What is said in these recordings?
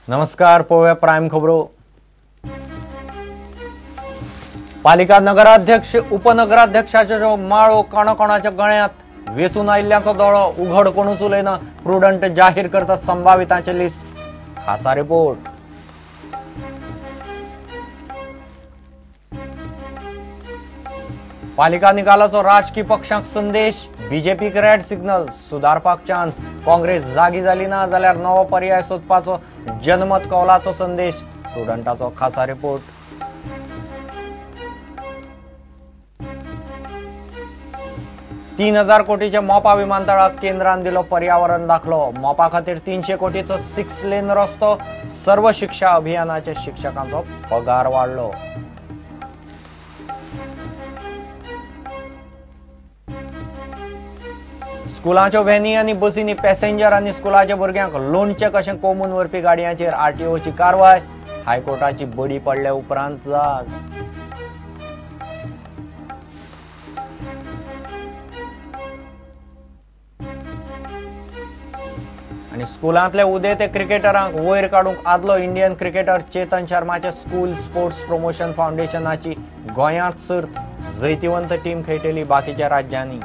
नमस्कार, पळोवया प्रायम खबरो. पालिका नगराध्यक्ष उपनगराध्यक्षाच्यो माळो कोणाकोणाच्या गळ्यांत वेचून आयिल्ल्याचो दोळो उघड कोणूच उलयना. प्रुडंट जाहीर करता संभावितांचे लिस्ट. खासा रिपोर्ट. पालिका निकालाचो राजकी पक्षांक संदेश. बीजेपीक रेड सिग्नल, सुदारपाक चान्स. काँग्रेस जागी जाली ना जाल्यार नवो पर्याय सोदपाचो जनमत कौलाचो संदेश. प्रुडंटाचो खासा रिपोर्ट. तीन 3000 कोटीच्या मोपा विमानतळाक केंद्रान दिलो पर्यावरण दाखलो. मोपा खातीर 300 कोटीचो 6 लेन रस्तो. सर्व शिक्षा अभियानाच्या शिक्षकांचो पगार वाडलो. स्कुलाच्यो व्हॅनी आनी बसींनी पॅसेंजर आनी स्कुलाच्या भुरग्यांक लोणचें कशें कोमून व्हरपी गाडयांचेर आरटीओची कारवाय. हायकोर्टाची बडी पडल्या उपरांत जाग. आनी स्कुलांतले उदेते क्रिकेटरांक वयर काडूंक आदलो इंडियन क्रिकेटर चेतन शर्माचे स्कूल स्पोर्ट्स प्रमोशन फावंडेशनाची गोंयांत सर्त. जैतिवंत टीम खेळटली बाकीच्या राज्यांनी.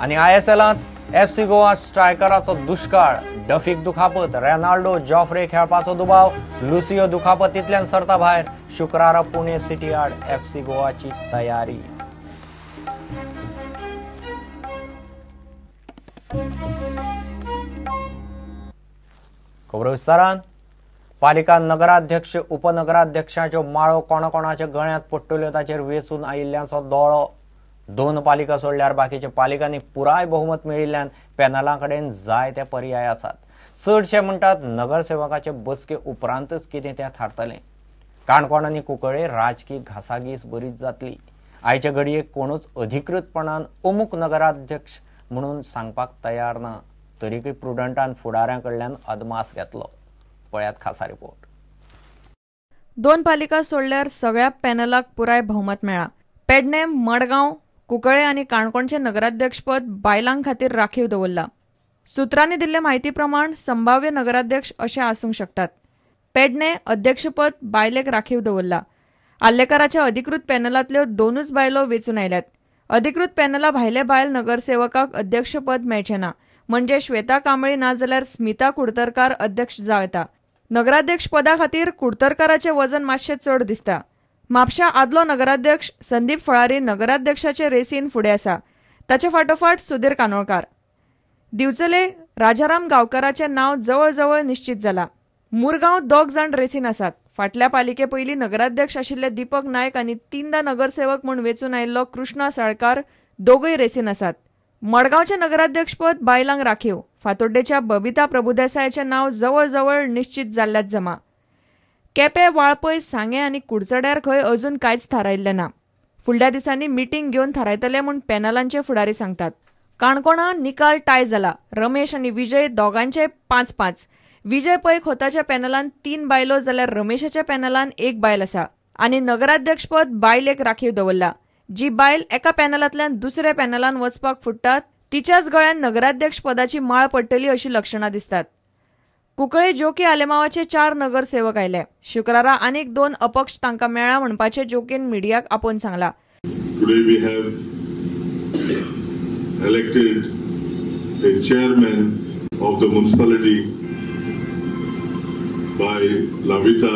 आनी आयएसएलांत एफसी गोवा स्ट्रायकराचो दुश्काळ. डफीक दुखापत, रेनाल्डो जॉफ्रे खेळपाचो दुबाव. लुसियो दुखापतींतल्यान सरता भायर. शुक्रारा पुणे सिटी आड एफसी गोवाची तयारी. खबरो विस्तारान. पालिका नगराध्यक्ष उपनगराध्यक्षाच्यो माळो कोणाकोणाच्या गळ्यांत पडटल्यो ताचेर वेचून आयिल्ल्यांचो दोळो. दोन पालिका सोडल्यार बाकीच्या पालिकांनी पुराय बहुमत मेळिल्ल्यान पॅनला कडेन जाय ते पर्याय आसात. चडशे म्हणटात नगरसेवकाचे बसके उपरांतच कितें तें थारतलें. काणकोण आनी कुंकळे राजकी घासाघीस बरीच जातली. आयचे घडयेक कोणूच अधिकृतपणान अमूक नगराध्यक्ष म्हणून सांगपाक तयार ना. तरीकय प्रुडंटान फुडाऱ्यां कडल्यान अदमास घेतलो. पळयात खासा रिपोर्ट. दोन पालिका सोडल्यार सगळ्या पॅनलाक पुराय बहुमत मेळ्ळां. पेडणे, मडगांव, कुंकळे आनी काणकोणचे नगराध्यक्षपद बायलां खातीर राखीव दवरला. सुत्रांनी दिल्ले म्हायती प्रमाण संभाव्य नगराध्यक्ष अशे आसूंक शकतात. पेडणे अध्यक्षपद बायलेक राखीव दवरला. आल्लेकाराच्या अधिकृत पॅनलांतल्यो दोनूच बायलो वेंचून आयल्यात. अधिकृत पॅनला भायले बायल नगरसेवकाक अध्यक्षपद मेळचें ना. म्हणजे श्वेता कांबळी ना जाल्यार स्मिता कुडतरकार अध्यक्ष जावं येता. नगराध्यक्षपदा खातीर कुडतरकाराचें वजन मातशें चड दिसता. म्हापशा आदलो नगराध्यक्ष संदीप फळारी नगराध्यक्षाचे रेसीन फुडें आसा. ताचे फाटोफाट सुधीर कानोळकार. दिवचले राजाराम गांवकाराचें नांव जवळ जवळ निश्चित जाला. मुरगांव दोग जाण रेसीन आसात. फाटल्या पालिके पयलीं नगराध्यक्ष आशिल्ले दीपक नायक आनी तीनदा नगरसेवक म्हूण वेंचून आयिल्लो कृष्णा साळकार दोगूय रेसीन आसात. मडगांवचें नगराध्यक्षपद बायलांक राखीव. फातोड्डेच्या बबिता प्रभुदेसायाचें नांव जवळ जवळ निश्चित जाल्ल्यात जमा. केपें, वाळपय, सांगें आनी कुडचड्यार खंय अजून कांयच थारायिल्लें ना. फुडल्या दिसांनी मिटींग घेवन थारायतले म्हूण पॅनलांचे फुडारी सांगतात. काणकोणा निकाल टाय जाला. रमेश आनी विजय दोगांचे 5-5. विजय पै खोताच्या पॅनलान 3 बायलो जाल्यार रमेशाच्या पॅनलान 1 बायल आसा. आनी नगराध्यक्षपद बायलेक राखीव दवरला. जी बायल एका पॅनलांतल्यान दुसऱ्या पॅनलान वचपाक फुट्टात तिच्याच गळ्यान नगराध्यक्षपदाची माळ पडटली अशी लक्षणां दिसतात. कुंकळे जोकी आलेमावाचे 4 नगरसेवक आयले. शुक्रारा आनीक 2 अपक्ष तांकां मेळ्ळा म्हणपाचें जोकीन मिडियाक आपोवन सांगला. Today we have elected a chairman of the municipality by Lavita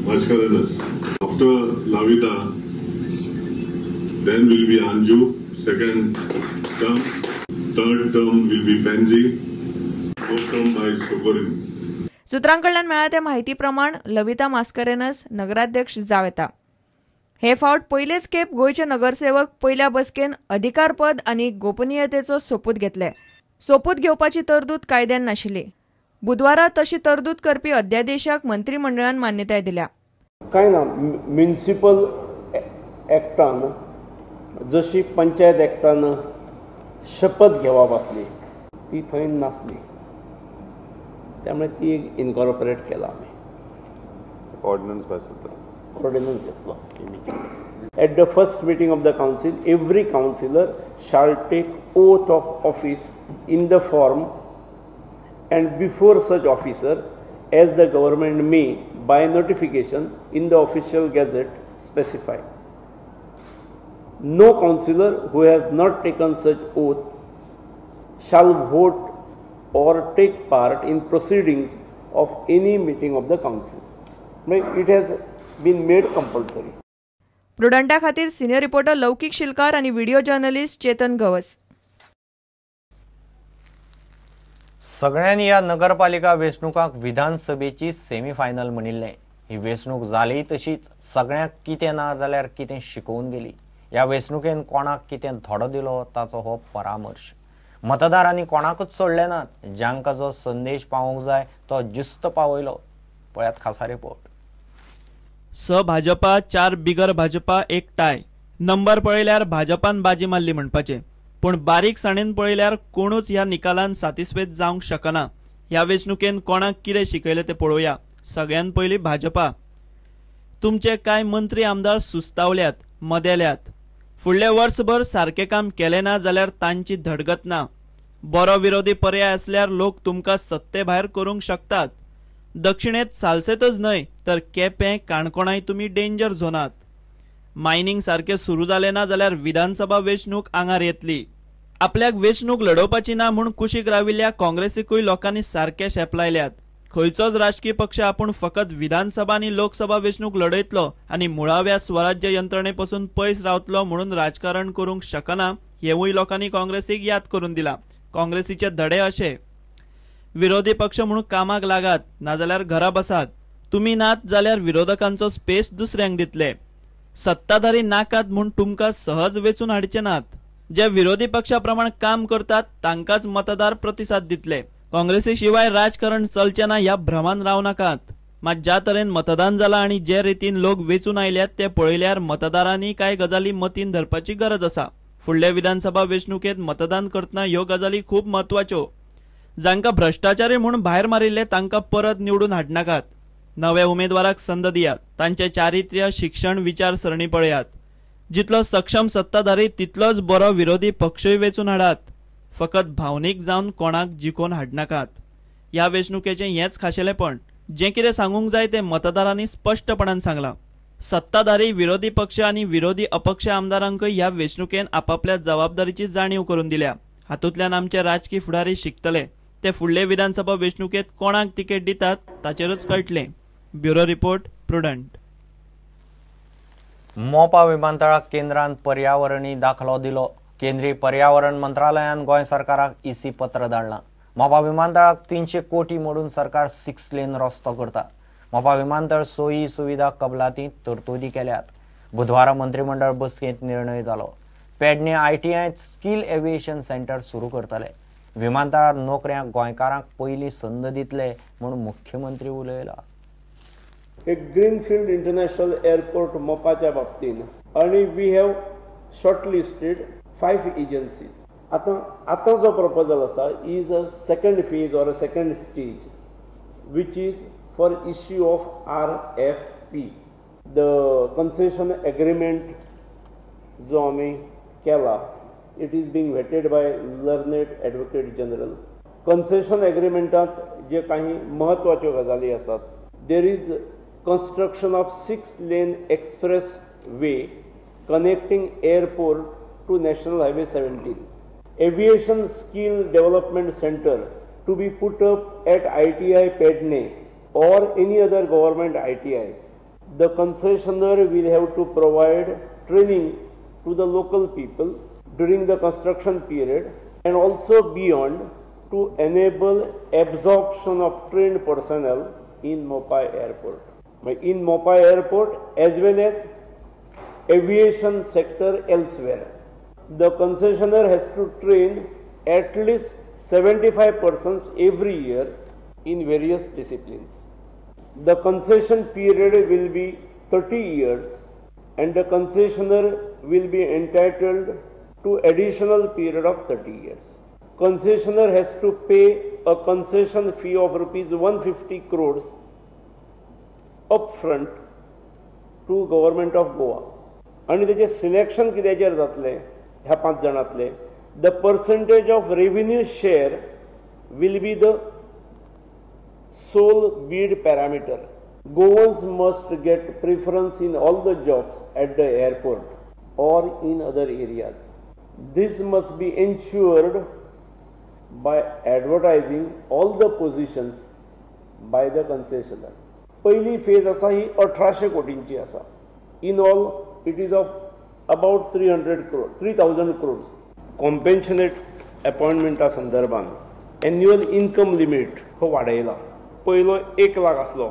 Mascarenhas. After Lavita, then will be Anju, second term. Third term will be Benji, fourth term by Sokorin. सूत्रांकडल्यान मेळ्ळा ते म्हायती प्रमाण लविता मास्करेनस नगराध्यक्ष जावं येता. हे फावट पयलेच खेप गोंयचे नगरसेवक पयल्या बसकेन अधिकारपद आनी गोपनीयतेचो सोपूत घेतले. सोपूत घेवपाची तरतूद कायद्यान नाशिल्ली. बुधवारा तशी तरतूद करपी अध्यादेशाक मंत्रीमंडळान मान्यताय दिल्या. कांय ना, म्युनिसिपल एक्टान जशी पंचायत एक्टान शपथ घेवप आसली ती थंय नासली, त्यामुळे ती इनकॉर्पोरेट केला आमी. ऑर्डिनन्स पास जाता, ऑर्डिनन्स येतलो. At the first meeting of the council, every councillor shall take oath of office in the form and before such officer as the government may by notification in the official gazette specify. No councillor who has not taken such oath shall vote or take part in proceedings of any meeting of the council. It has been made compulsory. प्रुडंटा खातीर senior reporter लौकिक शिलकार आनी video journalist Chetan Gawas. सगळ्यांनी ह्या नगरपालिका वेंचणुकांक विधानसभेची semifinal म्हणिल्लें. ही वेंचणूक जाली तशीच सगळ्यांक कितें ना जाल्यार कितें शिकोवन गेली. ह्या वेंचणुकेन कोणाक कितें धडो दिलो ताचो हो परामर्श. मतदारांनी कोणाकूच सोडले नात. जांकां जो संदेश पावोवंक जाय तो ज्युस्त पावयलो. पळयात खासा रिपोर्ट. 6 भाजपा, 4 बिगर भाजपा, 1 टाय. नंबर पळयल्यार भाजपान बाजी मारली म्हणपाचें, पूण बारीकसाणेन पळयल्यार कोणूच ह्या निकालान सातिस्फेद जावंक शकना. ह्या वेंचणुकेन कोणाक कितें शिकयलें तें पळोवया. सगळ्यान पयलीं भाजपा. तुमचे कांय मंत्री आमदार सुस्तावल्यात, मदेल्यात. फुडले वर्सभर सारकें काम केलें ना जाल्यार तांची धडगत ना. बरो विरोधी पर्याय आसल्यार लोक तुमकां सत्ते भायर करूंक शकतात. दक्षिणेत सालसेतच न्हय तर केपें, काणकोणाय तुमी डेंजर झोनात. मायनिंग सारकें सुरू जालें ना जाल्यार विधानसभा वेंचणूक आंगार येतली. आपल्याक वेंचणूक लडोवपाची ना म्हूण कुशीक राविल्ल्या काँग्रेसीकूय लोकांनी सारके शेपलायल्यात. खंयचोच राजकीय पक्ष आपूण फकत विधानसभा आनी लोकसभा वेंचणूक लडयतलो आनी मुळाव्या स्वराज्य यंत्रणे पसून पयस रावतलो म्हणून राजकारण करूंक शकना हेवूय लोकांनी काँग्रेसीक याद करून दिला. काँग्रेसीचे धडे अशे: विरोधी पक्ष म्हणून कामाक लागात, नाजाल्यार घरा बसात. तुमी नात जाल्यार विरोधकांचो स्पेस दुसऱ्यांक दितले. सत्ताधारी नाकात म्हूण तुमकां सहज वेंचून हाडचे नात. जे विरोधी पक्षा प्रमाण काम करतात तांकांच मतदार प्रतिसाद दितले. काँग्रेसी शिवाय राजकारण चलचें ना ह्या भ्रमान राव नाकात. मात ज्या तरेन मतदान जालां आनी जे रितीन लोक वेंचून आयल्यात ते पळयल्यार मतदारांनी कांय गजाली मतीन धरपाची गरज आसा. फुडले विधानसभा वेंचणुकेंत मतदान करतना ह्यो गजाली खूब म्हत्वाच्यो. जांकां भ्रष्टाचारी म्हूण भायर मारिल्ले तांकां परत निवडून हाडनाकात. नव्या उमेदवाराक संद दियात. तांचे चारित्र्य, शिक्षण, विचारसरणी पळयात. जितलो सक्षम सत्ताधारी तितलोच बरो विरोधी पक्षूय वेंचून हाडात. फकत भावनीक जावन कोणाक जिखोवन हाडनाकात. ह्या वेंचणुकेचें हेंच खाशेलेपण. जें कितें सांगूंक जाय तें मतदारांनी स्पश्टपणान सांगलां. सत्ताधारी, विरोधी पक्ष आनी विरोधी अपक्ष आमदारांकय ह्या वेंचणुकेन आपापल्या जबाबदारीची जाणीव करून दिल्या. हातूंतल्यान आमचे राजकी फुडारी शिकतले. ते फुडले विधानसभा वेंचणुकेंत कोणाक तिकेट दितात ताचेरच कळटलें. Bureau report, Prudent. Mopa विमानतळाक केंद्रान पर्यावरणी दाखलो दिलो. केंद्रीय पर्यावरण मंत्रालयान गोंय सरकाराक इसी पत्र धाडलां. मोपा विमानतळाक 300 कोटी मोडून सरकार 6 लेन रस्तो करता. मोपा विमानतळ सोयी सुविधा कबलातींत तरतुदी केल्यात. बुधवारा मंत्रिमंडळ बसकेंत निर्णय जालो. पेडणे आयटीआयंत स्कील एव्हिएशन सेंटर सुरू करतले. विमानतळार नोकऱ्यांक गोंयकारांक पयली संद दितले म्हूण मुख्यमंत्री उलयला. एक ग्रीनफिल्ड इंटरनॅशनल एअरपोर्ट मोपाच्या बाबतीन आनी we have shortlisted 5 agencies. आतां आतां जो प्रपोजल आसा is a second phase or a second stage which is for issue of RFP. The concession agreement जो आमी केला it is being vetted by learned advocate general. Concession एग्रीमेंटांत जे काही म्हत्वाच्यो गजाली आसात, there is construction of 6-lane expressway connecting airport to National Highway 17. Aviation Skill Development Center to be put up at ITI Pedne or any other government ITI. The concessionaire will have to provide training to the local people during the construction period and also beyond to enable absorption of trained personnel in Mopa Airport. In Mopa Airport as well as aviation sector elsewhere. The concessionaire has to train at least 75 persons every year in various disciplines. The concession period will be 30 years and the concessionaire will be entitled to additional period of 30 years. Concessionaire has to pay a concession fee of rupees 150 crores upfront to Government of Goa. आनी तेजें selection कित्याचेर जातलें ह्या 5 जाणांतले, the percentage of revenue share will be the sole bid parameter. Goans must get preference in all the jobs at the airport or in other areas. This must be ensured by advertising all the positions by the concessionaire. पहिली phase आसा ही 1800 कोटींची आसा. In all it is of about 300 crore, 3000 crores. Compassionate अपॉइंटमेंटा संदर्भान annual income limit हो वाडयला. पयलो 1 लाख आसलो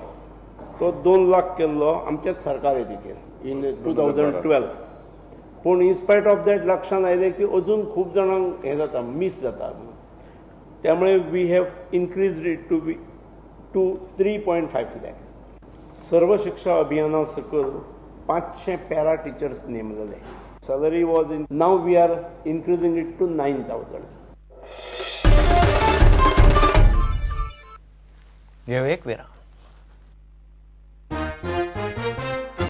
तो 2 लाख केल्लो आमच्याच सरकार येतकीर इन 2012. पूण इनस्पायट ऑफ that लक्षांत आयलें की अजून खूब जाणांक हें जाता, मीस जाता. त्यामुळे we have increased it to be to 3.5 lakh. सर्व शिक्षा अभियाना सकयल 500 पॅरा टिचर्स नेमलेले. Salary was in, now we are increasing it to 9000. घेऊ एक विराम.